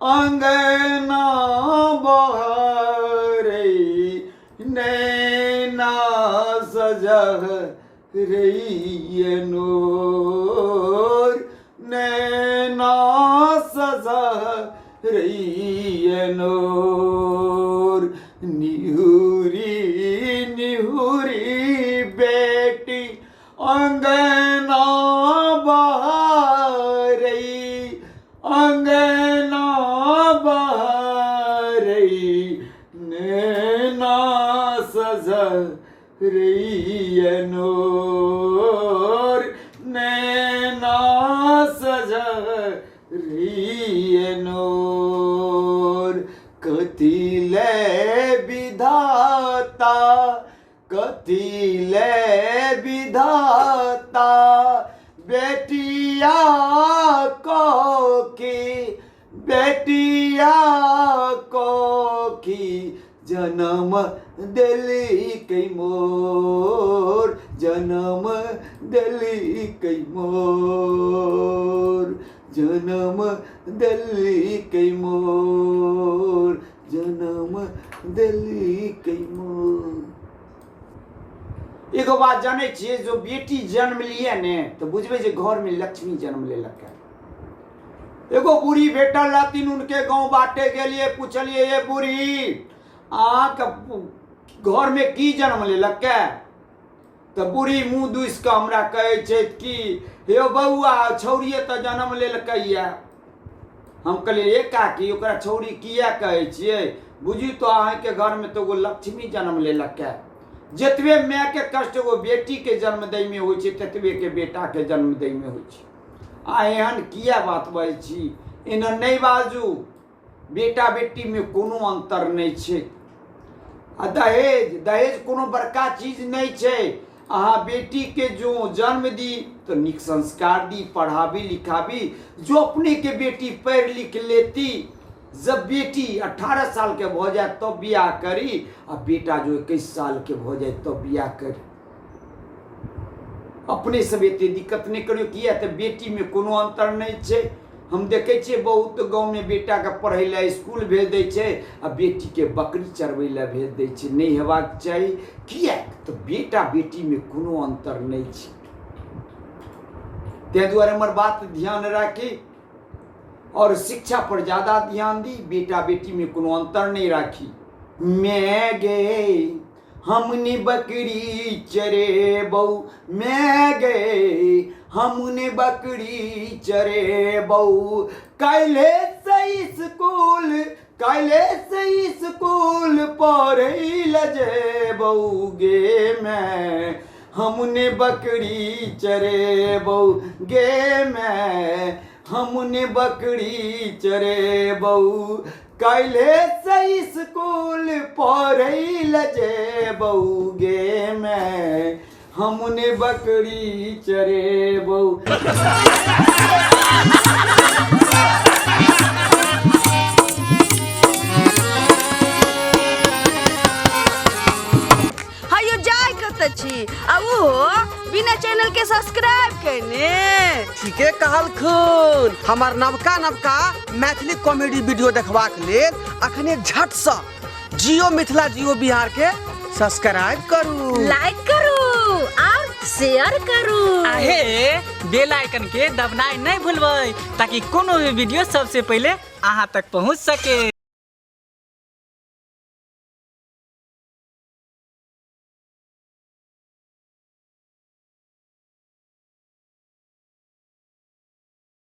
अंगना बहरै नैना सजह नोर नैना सजह नोर निहुरी निहुरी बेटी अंगना बहरै अंगना बहरै नैना सजरैय नोर नैना सजरैय नोर कथी ले विधाता कथी ले विधाता बेटिया कोखी बेटिया कोखी जनम देली कै मोर जनम देली कै मोर जनम देली कै मोर जनम देली कै मोर। एगो बात जानै छियै, जो बेटी जन्म लिए ने तऽ बुझबै जे घरमे लक्ष्मी जन्म लेलक। एगो बूढ़ी भेटल रहथिन, उनके गाँव बाटे गेलियै, पुछलियै, ये बूढ़ी अहाँके घरमे की जन्म लेलक? तऽ बूढ़ी मुँह दुसि कऽ हमरा कहै छथि कि हे बौआ, छौड़िए तऽ जन्म लेलकैए। हम कहलियै, ए काकी, ओकरा छौड़ी किया कहै छियै? बुझी तो अहाँके घरमे तऽ एगो लक्ष्मी जन्म लेलक। जतबे मायके कष्ट एगो बेटीके जन्म दैमे होइ छै, ततबेके बेटाके जन्म दैमे होइ छै। आ एहन किया बात बजै छी? एना नहि बाजू। बेटा बेटीमे कोनो अन्तर नहि छै। आ दहेज दहेज कोनो बड़का चीज नहि छै। अहाँ बेटीके जो जन्म दी तऽ नीक संस्कार दी, पढ़ाबी लिखाबी। जो अपनेके बेटी पढ़ि लिख लेती, जब बेटी 18 सालके भऽ जाय तब बियाह करी, आ बेटा जो 21 सालके भऽ जाय तब बियाह करी। अपने सब एते दिक्कत नहि करियौ, किया तऽ बेटीमे कोनो अन्तर नहि छै। हम देखै छियै बहुत गाँवमे बेटाके पढ़ै लए इसकुल भेज दै छै आ बेटीके बकरी चरबै लए भेज दै छै। नहि हेबाक चाही, किएक तऽ बेटा बेटीमे कोनो अन्तर नहि छै। ताहि दुआरे हमर बात ध्यान राखी आओर शिक्षा पर ज्यादा ध्यान दी, बेटा बेटीमे कोनो अन्तर नहि राखी। मैं गे हमने बकरी चरेबौ, मैं गे हमने बकरी चरेबौ, काल्हे से स्कूल काल्हे से स्कूल पढ़ै लए जेबौ गे मैं हमने बकरी चरेबौ, गे मैं हमने बकरी चरेबौ, काल्हे से स्कूल पढ़ै लए जेबौ गे मैं हमने बकरी चरेबौ। हयो जाय कतऽ छी आ ओहो बिना चैनल के सब्सक्राइब केने? ठीके कहलखुन। हमर नवका नवका मैथिली कॉमेडी वीडियो देखबाक लेल अखने झटसँ जियो मिथिला जियो बिहार के सब्सक्राइब करू, लाइक करू और शेयर करू। आहे बेल आइकन के दबनाइ नहीं भूलबै ताकि कोनो भी वीडियो सबसे पहले अहाँ तक पहुंच सके।